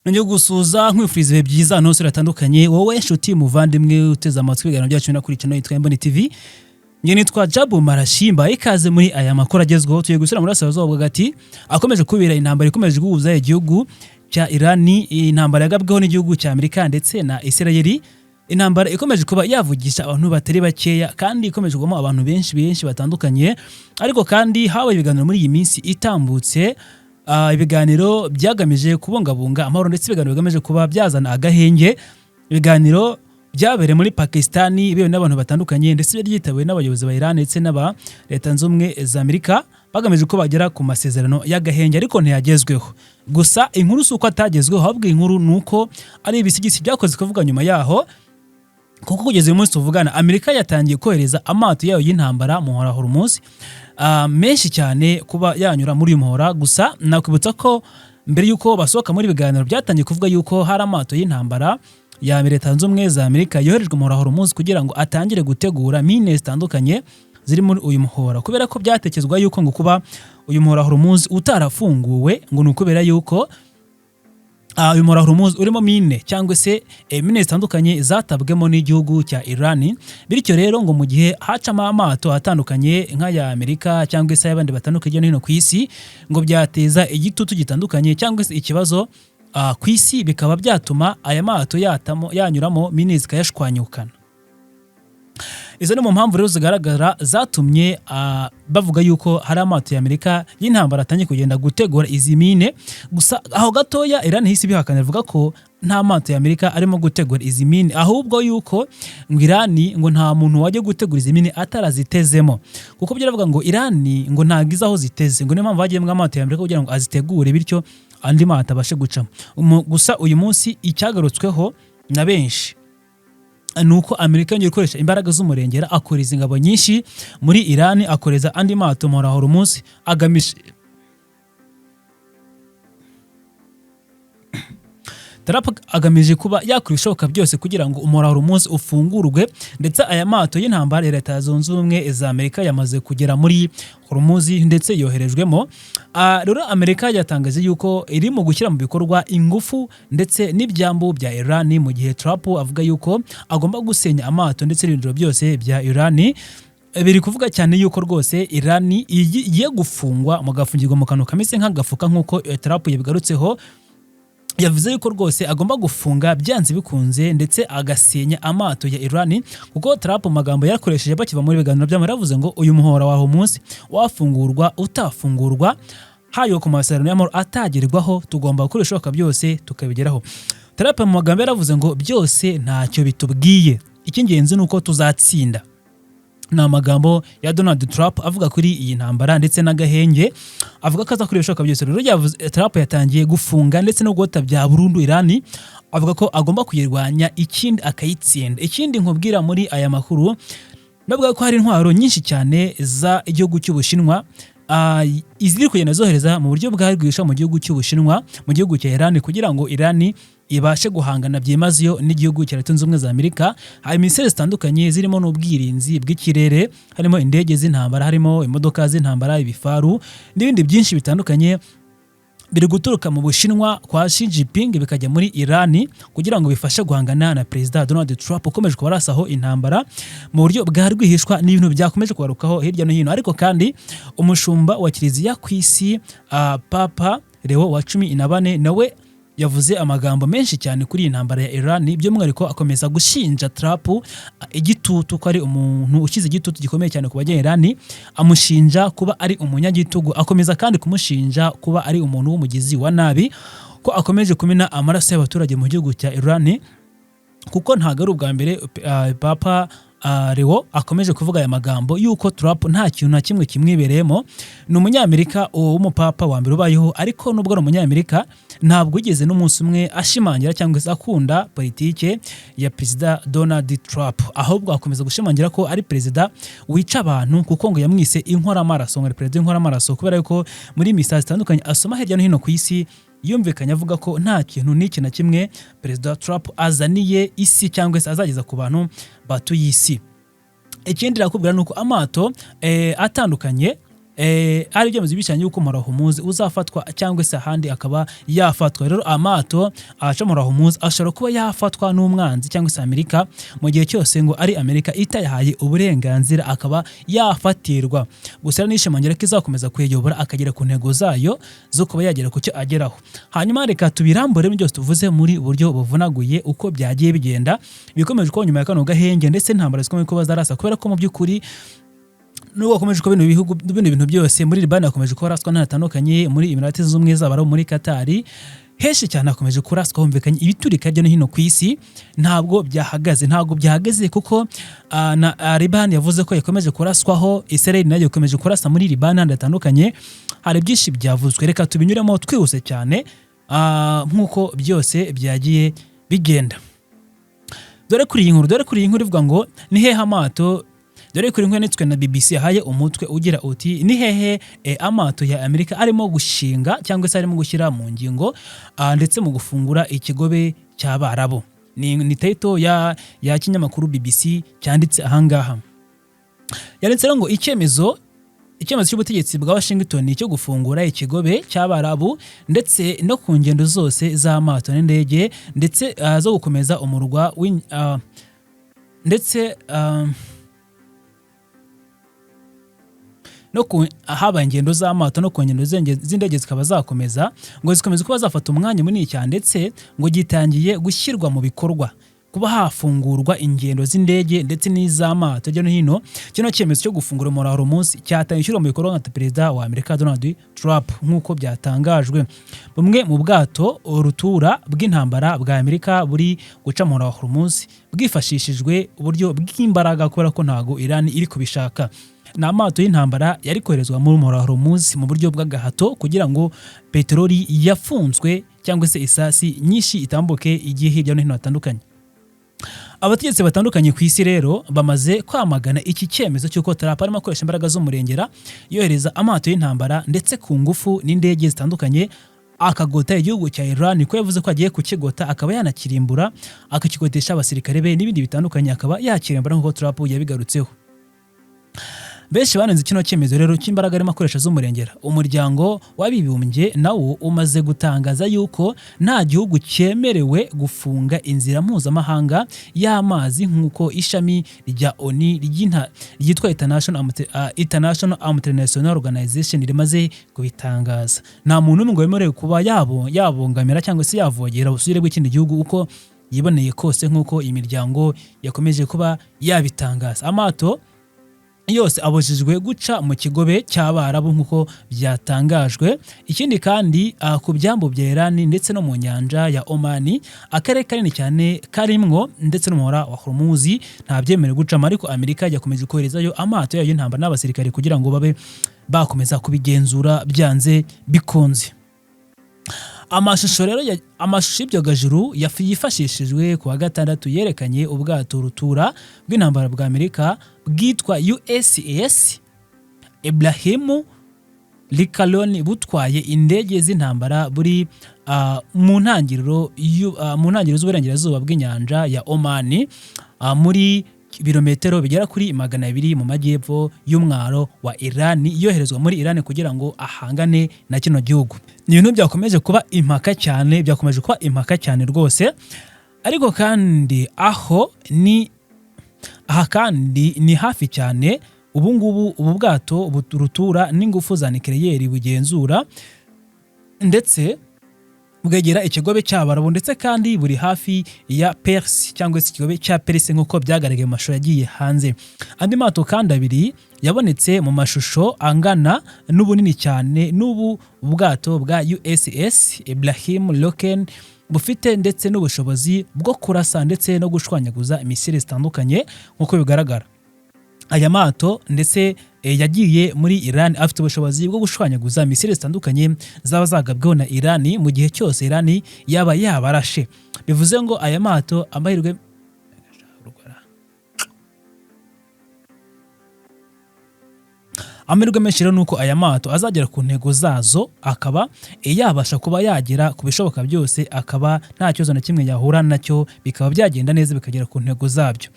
Nongeye gusuhuza, nkwifuriza ibihe byiza ahantu hose hatandukanye, wowe nshuti muvandimwe uteze amatwi ibiganiro byacu no kuri channel yitwa Imboni TV. Njye nitwa Jabu Marashimba, ikaze muri aya makuru agezweho. Tugiye gusubira muri Burasirazuba hagati akomeje kubera intambara ikomeje guhuza igihugu cya Irani, intambara yagabweho n'igihugu cya Amerika ndetse na Isirayeli, intambara ikomeje kuba yavugisha abantu batari bakeya kandi ikomeje kugwamo abantu benshi benshi batandukanye. Ariko kandi habaye ibiganiro muri iyi minsi itambutse, ibiganiro byagamije kubungabunga amahoro ndetse ibiganiro bigamije kuba byazana agahenge, ibiganiro byabereye muri Pakistani bibewe n'abantu batandukanye ndetse byari byitabiwe n'abayobozi ba Iran ndetse n'aba Leta Zunze Ubumwe za Amerika, bagamije ko bagera ku masezerano y'agahenge, ariko ntiyagezweho. Gusa inkuru si uko atagezweho, ahubwo inkuru ni uko ari ibisigisi byakoze kuvuga nyuma yaho, kuko kugeza uyu munsi tuvugana Amerika yatangiye kohereza amato yayo y'intambara mu muhora Hormuz, menshi cyane kuba yanyura muri uyu muhora. Gusa nakwibutsa ko mbere y'uko basohoka muri biganiro byatangiye kuvuga yuko hari amato y'intambara ya Leta Zunze Ubumwe za Amerika yoherejwe mu muhora Hormuz kugira ngo atangire gutegura mine zitandukanye ziri muri uyu muhora, kubera ko byatekerezwa yuko ngo kuba uyu muhora Hormuz utarafunguwe ngo ni ukubera yuko uyu muhora Hormuz urimo mine cyangwa se mine zitandukanye zatabwemo n'igihugu cya Iran. Bityo rero ngo mu gihe hacamo amato atandukanye nk'aya Amerika cyangwa se ay'abandi batandukanye hirya no hino ku isi, ngo byateza igitutu gitandukanye cyangwa se ikibazo ku isi, bikaba byatuma aya mato yatamo yanyuramo mine zikayashwanyukana. Izo ni mu mpamvu rero zigaragara zatumye bavuga yuko hari amato ya Amerika y'intambara atangiye kugenda gutegura izi mine. Gusa aho gatoya Iran ihise ibihakana, ivuga ko nta mato ya Amerika arimo gutegura izi mine, ahubwo yuko ngo Iran ngo nta muntu wajya gutegura izi mine atarazitezemo, kuko byaravuga ngo Iran ngo ntabwo izi aho ziteze, ngo niyo mpamvu hagiyemo amato ya Amerika kugira ngo azitegure, bityo andi mato abashe gucamo. Gusa uyu munsi icyagarutsweho na benshi ni uko Amerika yongeye gukoresha imbaraga z'umurengera, akoreza ingabo nyinshi muri Iran, akoreza andi mato mu Hormuz agamije Trump agamije kuba yakora ibishoboka byose kugira ngo umuhora Hormuz ufungurwe. Ndetse aya mato y'intambara ya Leta Zunze Ubumwe za Amerika yamaze kugera muri Hormuz ndetse yoherejwemo. Rero Amerika yatangaje yuko iri mu gushyira mu bikorwa ingufu ndetse n'ibyambu bya Iran, mu gihe Trump avuga yuko agomba gusenya amato ndetse n'ibirindiro byose bya Iran. Biri kuvuga cyane yuko rwose Iran igiye gufungwa, mugafungirwa mu kantu kameze nk'agafuka, nk'uko Trump yabigarutseho. Yavuze yuko rwose agomba gufunga byanze bikunze ndetse agasenya amato ya Iran, kuko Trump mu magambo yarakoresheje bakiva muri biganiro by'amahoro yavuze ngo uyu muhora wa Hormuz wafungurwa utafungurwa, hayo ku masezerano y'amahoro atagerwaho, tugomba gukora ibishoboka byose tukabigeraho. Trump mu magambo yaravuze ngo byose ntacyo bitubwiye, icy'ingenzi ni uko tuzatsinda. Ni amagambo ya Donald Trump avuga kuri iyi ntambara ndetse n'agahenge, avuga ko azakora ibishoboka byose. Rero yavuze, Trump yatangiye gufunga ndetse no guhota bya burundu Iran, avuga ko agomba kuyirwanya ikindi akayitsinda. Ikindi nkubwira muri aya makuru, bavuga ko hari intwaro nyinshi cyane za igihugu cy'Ubushinwa iziri kugenda zohereza mu buryo bwa rwisha mu gihugu cy'Ubushinwa mu gihugu cya Iran, kugira ngo Iran ibashe guhangana byimazeyo n'igihugu cya Leta Zunze Ubumwe za Amerika. Hari missiles zitandukanye zirimo n'ubwirinzi bw'ikirere, harimo indege z'intambara, harimo imodoka z'intambara, ibifaru n'ibindi byinshi bitandukanye biri guturuka mu Bushinwa kwa Xi Jinping bikajya muri Iran kugira ngo bifashe guhangana na Perezida Donald Trump ukomeje kubarasaho intambara mu buryo bwa rwihishwa, n'ibintu byakomeje kugarukaho hirya no hino. Ariko kandi umushumba wa kiliziya ku isi, Papa Leo wa 14, nawe yavuze amagambo menshi cyane kuri iyi ntambara ya Iran, by'umwihariko akomeza gushinja Trump igitutu, ko ari umuntu ushyize igitutu gikomeye cyane ku banya-Iran, amushinja kuba ari umunyagitugu, akomeza kandi kumushinja kuba ari umuntu w'umugizi wa nabi, ko akomeje kumena amaraso y'abaturage mu gihugu cya Iran, kuko ntabwo ari ubwa mbere Papa Leo akomeje kuvuga aya magambo yuko Trump nta kintu na kimwe kimwibereyemo. Ni umunyamerika w'umupapa wa mbere ubayeho, ariko nubwo ari umunyamerika ntabwo yigeze n'umunsi umwe ashimangira cyangwa se akunda politike ya Perezida Donald Trump, ahubwo akomeza gushimangira ko ari perezida wica abantu, kuko ngo yamwise inkoramaraso, ngo ari perezida w'inkoramaraso, kubera yuko muri misa zitandukanye asoma hirya no hino ku isi yumvikanye avuga ko nta kintu n'iki na kimwe Perezida Trump azaniye isi cyangwa se azageza ku bantu batuye isi. Ikindi nakubwira ni uko amato atandukanye hari ibyemezo byinshi yuko umuhora wa Hormuz uzafatwa cyangwa se ahandi akaba yafatwa. Rero amato aca mu Hormuz ashobora kuba yafatwa n'umwanzi cyangwa se Amerika, mu gihe cyose ngo ari Amerika itayahaye uburenganzira, akaba yafatirwa. Gusa rero nishimangira ko izakomeza kuyiyobora akagera ku ntego zayo zo kuba yagera ku cyo ageraho. Hanyuma reka tubirambure byose, tuvuze muri buryo buvunaguye uko byagiye bigenda, bikomeje kuba nyuma ya kano gahenge, ndetse intambara zikomeye kuba zarasa, kubera ko mu by'ukuri nubwo hakomeje kuba bino bihugu, bino bintu byose, muri Libani hakomeje kuba haraswa n'ahantu hatandukanye, muri Emirati Zunze Ubumwe z'Abarabu, muri Katari, henshi cyane hakomeje kuraswa, humvikanye ibiturika hirya no hino ku isi. Ntabwo byahagaze, ntabwo byahagaze, kuko na Libani yavuze ko yakomeje kuraswaho, Israel nayo yakomeje kurasa muri Libani ahandi hatandukanye. Hari byinshi byavuzwe, reka tubinyuremo twihuse cyane, nk'uko byose byagiye bigenda. Dore kuri iyi nkuru ivuga ngo ni hehe amato. Dore kuri inkuru yanditswe na BBC yahaye umutwe ugira uti: "Ni hehe amato ya Amerika arimo gushinga cyangwa se arimo gushyira mu ngingo, ndetse mu gufungura ikigobe cy'Abarabu?" Ni title ya kinyamakuru BBC cyanditse ahangaha. Yanditse rero ngo icyemezo cy'ubutegetsi bwa Washington cyo gufungura ikigobe cy'Abarabu ndetse no ku ngendo zose z'amato n'indege, ndetse zo gukomeza umurwa ndetse no ku haba ingendo z'amato no ku ngendo z'indege zikaba zakomeza, ngo zikomeza kuba zafata umwanya munini cyane, ndetse ngo gitangiye gushyirwa mu bikorwa kuba hafungurwa ingendo z'indege ndetse n'iz'amato hirya no hino. Kino cyemezo cyo gufungura umuhora wa Hormuz cyatangiye gushyirwa mu bikorwa nka Perezida wa Amerika Donald Trump, nk'uko byatangajwe. Bumwe mu bwato rutura bw'intambara bwa Amerika buri guca mu muhora wa Hormuz bwifashishijwe uburyo bw'imbaraga, kubera ko ntago Iran iri kubishaka. Ni amato y'intambara yari koherezwa muri muhora wa Hormuz mu buryo bw'agahato, kugira ngo peteroli yafunzwe cyangwa se isasi nyinshi itambuke igiye hirya no hino hatandukanye. Abategetsi batandukanye ku isi rero bamaze kwamagana iki cyemezo cy'uko Trump arimo akoresha imbaraga z'umurengera, yohereza amato y'intambara ndetse ku ngufu n'indege zitandukanye, akagota igihugu cya Iran, ko yavuze ko agiye kukigota, akaba yanakirimbura, akakigotesha abasirikare be n'ibindi bitandukanye, akaba yakirimbura, nk'uko Trump yabigarutseho. Benshi banenze kino cyemezo rero cy'imbaraga arimo akoresha z'umurengera. Umuryango w'Abibumbye nawo umaze gutangaza yuko nta gihugu cyemerewe gufunga inzira mpuzamahanga y'amazi, nk'uko ishami rya ONU ryitwa International International Organization rimaze kubitangaza. Nta muntu n'umwe wemerewe kuba yabongamira cyangwa se yavogera ubusugire bw'ikindi gihugu uko yiboneye kose, nk'uko imiryango yakomeje kuba yabitangaza. Amato yose abujijwe guca mu kigobe cy'Abarabu, nk'uko byatangajwe. Ikindi kandi, ku byambu bya Iran ndetse no mu nyanja ya Omani, akarere kanini cyane karimwo ndetse n'umuhora wa Hormuz, nta byemerewe gucamo, ariko Amerika yakomeje koherezayo amato yayo y'intambara n'abasirikare kugira ngo babe bakomeza kubigenzura byanze bikunze. Amashusho rero amashusho y'ibyogajuru yifashishijwe ku wa gatandatu yerekanye ubwato rutura bw'intambara bwa Amerika bwitwa USS Abraham Lincoln butwaye indege z'intambara buri mu ntangiriro z'uburengerazuba bw'inyanja ya Omani, muri birometero bigera kuri 200 mu majyepfo y'umwaro wa Iran, yoherezwa muri Iran kugira ngo ahangane na kino gihugu. Ni ibintu byakomeje kuba impaka cyane, byakomeje kuba impaka cyane rwose. Ariko kandi aho ni aha kandi ni hafi cyane. Ubu ngubu ubu bwato rutura n'ingufu za nucléaire bugenzura ndetse bwegera ikigobe cy'Abarabu, ndetse kandi buri hafi ya Perse cyangwa se ikigobe cya Perse, nk'uko byagaragaye mu mashusho yagiye hanze. Andi mato kandi abiri yabonetse mu mashusho angana n'ubunini cyane n'ubu bwato bwa USS Abraham Lincoln, bufite ndetse n'ubushobozi bwo kurasa ndetse no gushwanyaguza misile zitandukanye, nk'uko bigaragara. Aya mato ndetse yagiye muri Iran afite ubushobozi bwo gushwanyaguza misile zitandukanye zaba zagabweho na Iran mu gihe cyose Iran yaba yabarashe. Bivuze ngo aya mato amahirwe menshi rero ni uko aya mato azagera ku ntego zazo, akaba yabasha kuba yagera ku bishoboka byose, akaba nta kibazo na kimwe yahura nacyo, bikaba byagenda neza, bikagera ku ntego zabyo,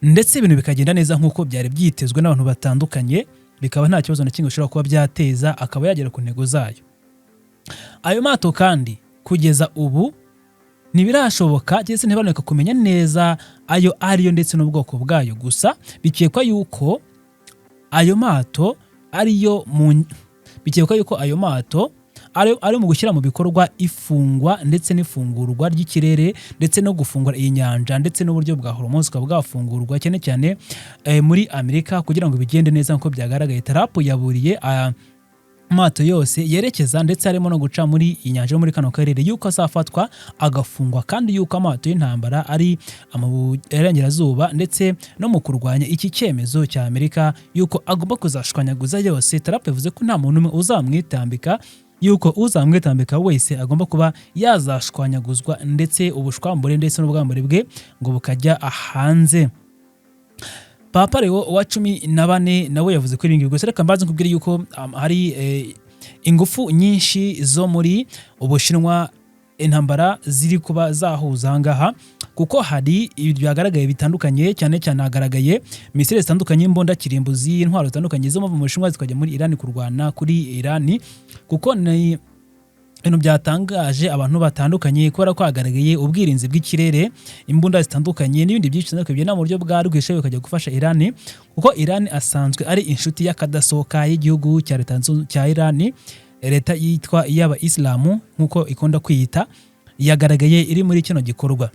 ndetse ibintu bikagenda neza nk'uko byari byitezwe n'abantu batandukanye. bikaba nta kibazo na kimwe bishobora kuba byateza, akaba yagera ku ntego zayo. Ayo mato kandi kugeza ubu ntibirashoboka cyangwa se ntibaboneka kumenya neza ayo ariyo ndetse n'ubwoko bwayo. Gusa bikekwa yuko ayo mato ari mu gushyira mu bikorwa ifungwa ndetse n'ifungurwa ry'ikirere, ndetse no gufungura iyi nyanja, ndetse n'uburyo bwa Hormuz bukaba bwafungurwa, cyane cyane muri Amerika, kugira ngo bigende neza. Nk'uko byagaragaye, Trump yaburiye amato yose yerekeza ndetse harimo no guca muri iyi nyanja yo muri kano karere yuko azafatwa agafungwa, kandi yuko amato y'intambara ari mu burengerazuba ndetse no mu kurwanya iki cyemezo cya Amerika yuko agomba kuzashwanyaguza yose. Trump yavuze ko nta muntu umwe uzamwitambika, yuko uzamwitambika wese agomba kuba yazashwanyaguzwa, ndetse ubushwambure ndetse n'ubwambure bwe ngo bukajya hanze. Papa Leo wa 14 nawe yavuze kuri ibi ngibi. Gusa reka mbanze nkubwire yuko hari ingufu nyinshi zo muri Ubushinwa, intambara ziri kuba zahuza aha ngaha, kuko hari ibintu byagaragaye bitandukanye. Cyane cyane hagaragaye misile zitandukanye, imbunda kirimbuzi, intwaro zitandukanye zo mu Bushinwa zikajya muri Irani kurwana kuri Irani, kuko ni ibintu byatangaje abantu batandukanye, kubera ko hagaragaye ubwirinzi bw'ikirere, imbunda zitandukanye n'ibindi byinshi bitandukanye bigenda mu buryo bwa rwishe bikajya gufasha Irani, kuko Irani asanzwe ari inshuti y'akadasohoka y'igihugu cya leta cya Irani. Leta yitwa iy'aba Isilamu nk'uko ikunda kwiyita yagaragaye iri muri kino gikorwa.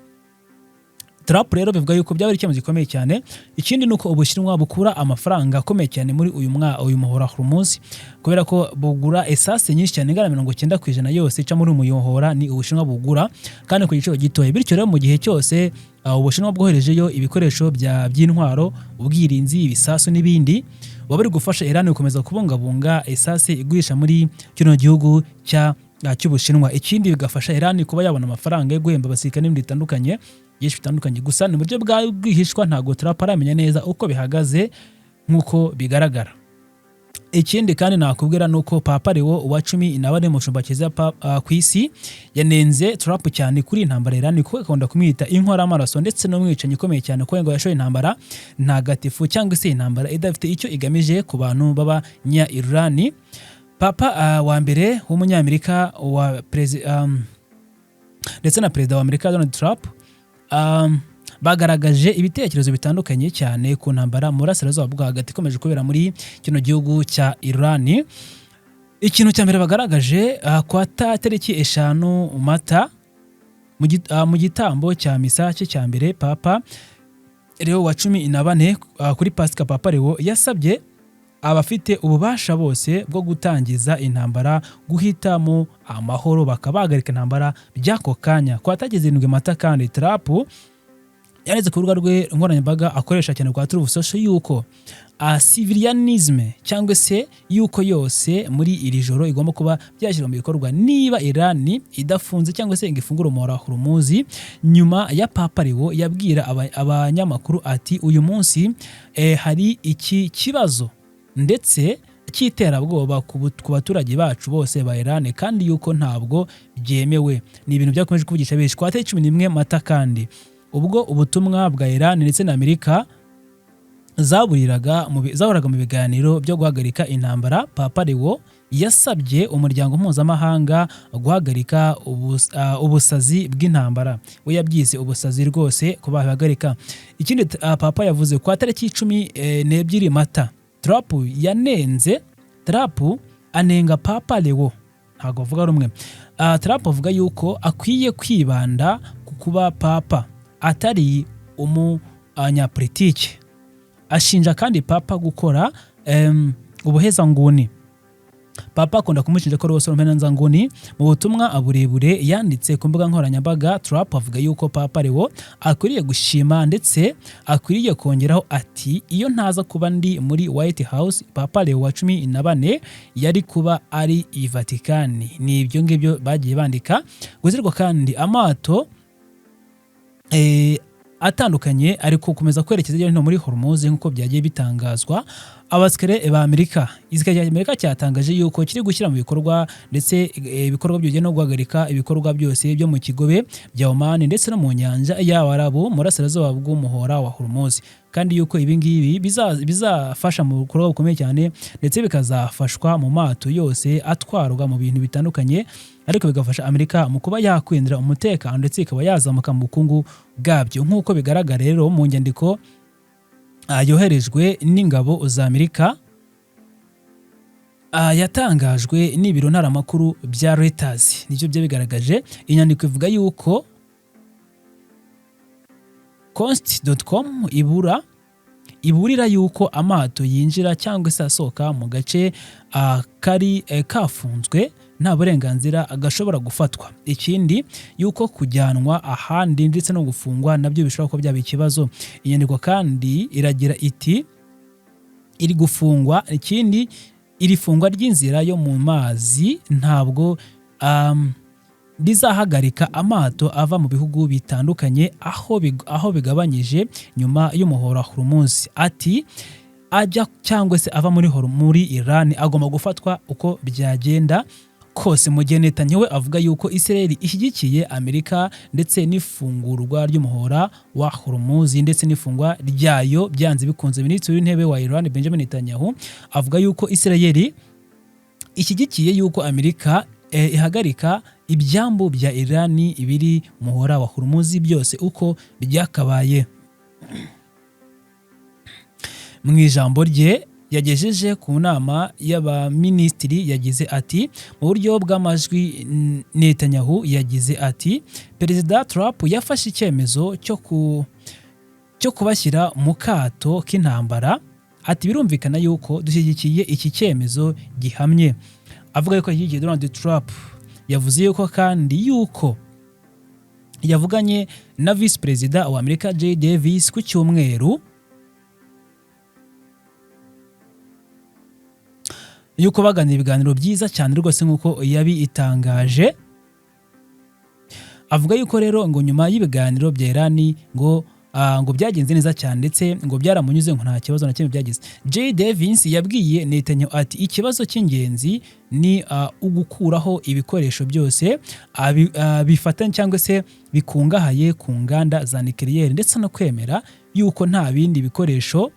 Trump rero bivuga yuko byaba ari icyemezo gikomeye cyane. Ikindi ni uko Ubushinwa bukura amafaranga akomeye cyane muri uyu muhora Hormuz, kubera ko bugura esase nyinshi cyane, ingana 90% yose ica muri uyu muhora ni Ubushinwa bugura, kandi ku giciro gitoya. Bityo rero mu gihe cyose Ubushinwa bwoherejeyo ibikoresho by'intwaro, ubwirinzi, ibisasu n'ibindi, buba buri gufasha Iran gukomeza kubungabunga esase igurisha muri kino gihugu cy'Ubushinwa. Ikindi, bigafasha Iran kuba yabona amafaranga yo guhemba abasirikare n'ibindi bitandukanye, byinshi bitandukanye. Gusa ni uburyo bwa bwihishwa, ntabwo Trump aramenya neza uko bihagaze nk'uko bigaragara. Ikindi kandi nakubwira ni uko Papa Leo wa 14, mushumba kiliziya ku isi, yanenze Trump cyane kuri iyi ntambara ya Iran, kuko akunda kumwita inkoramaraso ndetse n'umwicanyi ukomeye cyane, kuko ngo yashoye intambara ntagatifu cyangwa se intambara idafite icyo igamije ku bantu b'abanya Iran. Papa wa mbere w'umunyamerika wa ndetse na perezida wa Amerika Donald Trump bagaragaje ibitekerezo bitandukanye cyane ku ntambara mu burasirazuba bwo hagati ikomeje kubera muri kino gihugu cya Iran. Ikintu cya mbere bagaragaje kwa tariki 5 Mata, mu gitambo cya misa cye cya mbere, Papa Leo wa 14, kuri Pasika, Papa Leo yasabye abafite ububasha bose bwo gutangiza intambara guhitamo amahoro, bakaba bahagarika intambara by'ako kanya. Kwa tariki 7 Mata kandi, Trump yanditse ku rubuga rwe nkoranyambaga akoresha cyane rwa Truth Social yuko civilianisme cyangwa se yuko yose muri iri joro igomba kuba byashyirwa mu bikorwa niba Iran idafunze cyangwa se ngo ifungure umuhora wa Hormuz. Nyuma ya Papa Leo yabwira abanyamakuru ati: "Uyu munsi hari iki kibazo ndetse cy'iterabwoba ku baturage bacu bose ba Iran, kandi yuko ntabwo byemewe." Ni ibintu byakomeje kuvugisha benshi. Kwa tariki 11 Mata kandi, ubwo ubutumwa bwa Iran ndetse na Amerika zaburiraga mu biganiro byo guhagarika intambara, Papa Leo yasabye umuryango mpuzamahanga guhagarika ubusazi bw'intambara. We yabyise ubusazi rwose ko babihagarika. Ikindi Papa yavuze kwa tariki 12 Mata, Trump yanenze, Trump anenga Papa Leo, ntabwo bavuga rumwe. Trump avuga yuko akwiye kwibanda ku kuba papa atari umunyapolitike. Ashinja kandi Papa gukora ubuhezanguni. Papa akunda kumushinja ko rwose umuhezanguni. Mu butumwa burebure yanditse ku mbuga nkoranyambaga, Trump avuga yuko Papa Leo akwiriye gushima, ndetse akwiriye kongeraho ati: "Iyo ntaza kuba ndi muri White House, Papa Leo wa 14 yari kuba ari i Vatikani." Ni ibyo ngibyo bagiye bandika. Guzirwa kandi amato atandukanye ari gukomeza kwerekeza hirya no hino muri Hormuz nk'uko byagiye bitangazwa. Abasirikare ba Amerika, igisirikare cya Amerika cyatangaje yuko kiri gushyira mu bikorwa ndetse ibikorwa byose no guhagarika ibikorwa byose byo mu kigobe bya Oman ndetse no mu nyanja y'Abarabu mu burasirazuba bw'umuhora wa Hormuz, kandi yuko ibi ngibi bizafasha mu bikorwa bikomeye cyane, ndetse bikazafashwa mu mato yose atwarwa mu bintu bitandukanye, ariko bigafasha Amerika mu kuba yakwindira umutekano ndetse ikaba yazamuka mu bukungu bwabyo, nk'uko bigaragara rero mu nyandiko yoherejwe n'ingabo za Amerika, yatangajwe n'ibiro ntaramakuru bya Reuters. Nicyo byo bigaragaje. Inyandiko ivuga yuko const.com iburira yuko amato yinjira cyangwa se asohoka mu gace kari kafunzwe nta burenganzira gashobora gufatwa. Ikindi yuko kujyanwa ahandi ndetse no gufungwa nabyo bishobora kuba byaba ikibazo. Inyandiko kandi iragira iti iri gufungwa, ikindi iri fungwa ry'inzira yo mu mazi ntabwo rizahagarika amato ava mu bihugu bitandukanye aho bigabanyije nyuma y'umuhora Hormuz. Ati ajya cyangwa se ava muri Iran agomba gufatwa uko byagenda kose. Mu gihe Netanyahu we avuga yuko Israel ishyigikiye Amerika ndetse n'ifungurwa ry'umuhora wa Hormuz ndetse n'ifungwa ryayo byanze bikunze. Minisitiri w'intebe wa Iran Benjamin Netanyahu avuga yuko Israel ishyigikiye yuko Amerika ihagarika ibyambu bya Iran biri muhora wa Hormuz byose uko byakabaye. Mu ijambo rye yagejeje ku nama y'abaminisitiri yagize ati mu buryo bw'amajwi Netanyahu yagize ati Perezida Trump yafashe icyemezo cyo kubashyira mu kato k'intambara. Ati birumvikana yuko dushyigikiye iki cyemezo gihamye. Avuga yuko ashyigikiye Donald Trump. Yavuze yuko kandi yuko yavuganye na Visi Perezida wa Amerika J Davis ku cyumweru, yuko baganira ibiganiro byiza cyane rwose nk'uko yabitangaje. Avuga yuko rero ngo nyuma y'ibiganiro bya Iran ngo byagenze neza cyane ndetse ngo byaramunyuze, ngo nta kibazo na kimwe byagize. J Davis yabwiye Netanyahu ati ikibazo cy'ingenzi ni ugukuraho ibikoresho byose bifatanye cyangwa se bikungahaye ku nganda za nucleaire, ndetse no kwemera yuko nta bindi bikoresho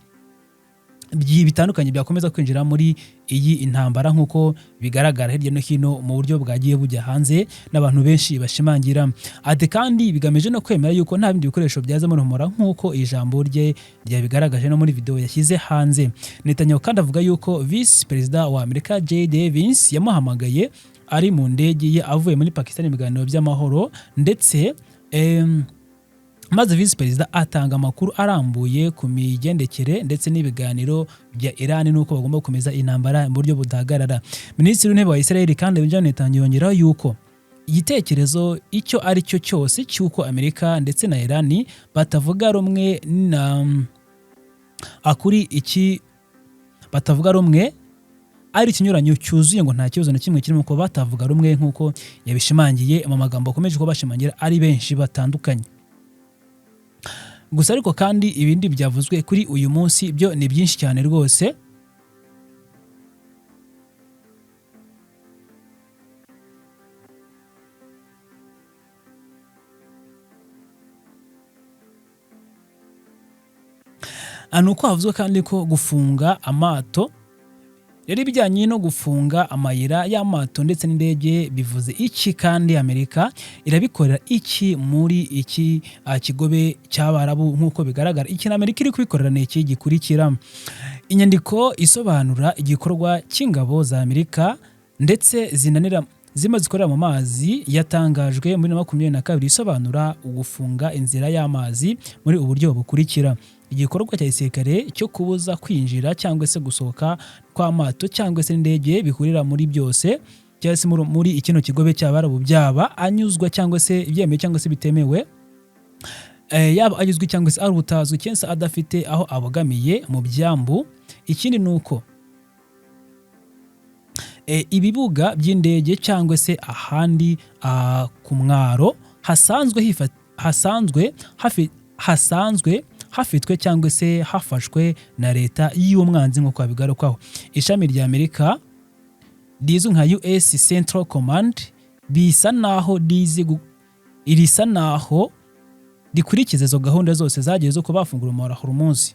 bitandukanye byakomeza kwinjira muri iyi intambara, nk'uko bigaragara hirya no hino mu buryo bwagiye bujya hanze n'abantu benshi bashimangira. Ati kandi bigamije no kwemera yuko nta bindi bikoresho byaza muri humura, nk'uko ijambo rye ryabigaragaje no muri video yashyize hanze. Netanyahu kandi avuga yuko Vice Perezida wa Amerika J Davis yamuhamagaye ari mu ndege ye avuye muri Pakistan mu biganiro by'amahoro, ndetse maze Visi Perezida atanga amakuru arambuye ku migendekere ndetse n'ibiganiro bya Iran n'uko bagomba gukomeza intambara mu buryo budahagarara. Minisitiri w'intebe wa Israel kandi Benjamin Netanyahu yongeraho yuko igitekerezo icyo ari cyo cyose cy'uko Amerika ndetse na Iran batavuga rumwe na kuri iki batavuga rumwe ari ikinyuranyo cyuzuye, ngo nta kibazo na kimwe kirimo kuba batavuga rumwe, nk'uko yabishimangiye mu magambo akomeje kuba bashimangira ari benshi batandukanye. Gusa ariko kandi ibindi byavuzwe kuri uyu munsi byo ni byinshi cyane rwose. Ni uko havuzwe kandi ko gufunga amato rero, ibijyanye no gufunga amayira y'amato ndetse n'indege bivuze iki, kandi Amerika irabikorera iki muri iki kigobe cy'Abarabu? Nk'uko bigaragara, ikintu Amerika iri kubikorera ni iki gikurikira. Inyandiko isobanura igikorwa cy'ingabo za Amerika ndetse zinanira zimwe zikorera mu mazi yatangajwe muri 2022, isobanura ugufunga inzira y'amazi muri uburyo bukurikira: igikorwa cya gisirikare cyo kubuza kwinjira cyangwa se gusohoka kw'amato cyangwa se indege bihurira muri byose cyangwa se muri kino kigobe cy'Abarabu, byaba anyuzwa cyangwa se byemewe cyangwa se bitemewe, yaba agizwe cyangwa se ari utazwi cyangwa se adafite aho abogamiye mu byambu. Ikindi ni uko ibibuga by'indege cyangwa se ahandi ku mwaro hasanzwe hafitwe cyangwa se hafashwe na leta y'umwanzi, nk'uko babigarukaho. Ishami rya Amerika rizwi nka US Central Command bisa naho rizi risa naho rikurikiza izo gahunda zose zagiye zo kuba bafungura umuhora Hormuz.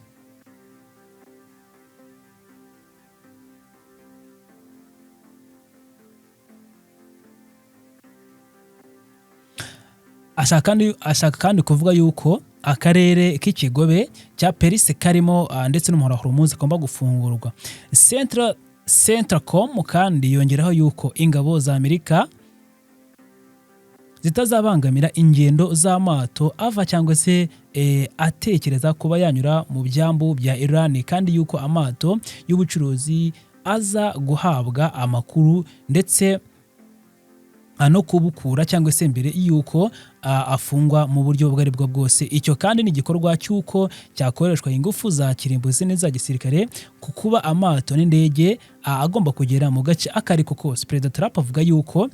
Ashaka kandi kuvuga yuko akarere k'ikigobe cya Perse karimo ndetse n'umuhora Hormuz agomba gufungurwa. Centracom kandi yongeraho yuko ingabo za Amerika zitazabangamira ingendo z'amato ava cyangwa se atekereza kuba yanyura mu byambu bya Iran, kandi yuko amato y'ubucuruzi aza guhabwa amakuru ndetse no kubukura cyangwa se mbere y'uko afungwa mu buryo ubwo ari bwo bwose. Icyo kandi ni igikorwa cy'uko cyakoreshwa ingufu za kirimbuzi n'iza gisirikare ku kuba amato n'indege agomba kugera mu gace ako ari ko kose. Perezida Trump avuga yuko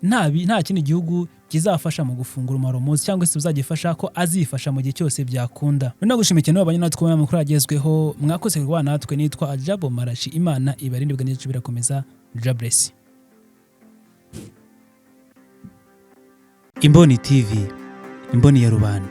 nta kindi gihugu kizafasha mu gufungura umuhora cyangwa se uzagifasha, ko azifasha mu gihe cyose byakunda. Noneho gushimira cyane abanye natwe kubona amakuru agezweho. Mwakoze kubana natwe. Nitwa Ajabo Marashi. Imana ibarinde bwa birakomeza. Jah bless. Imboni TV, imboni ya rubanda.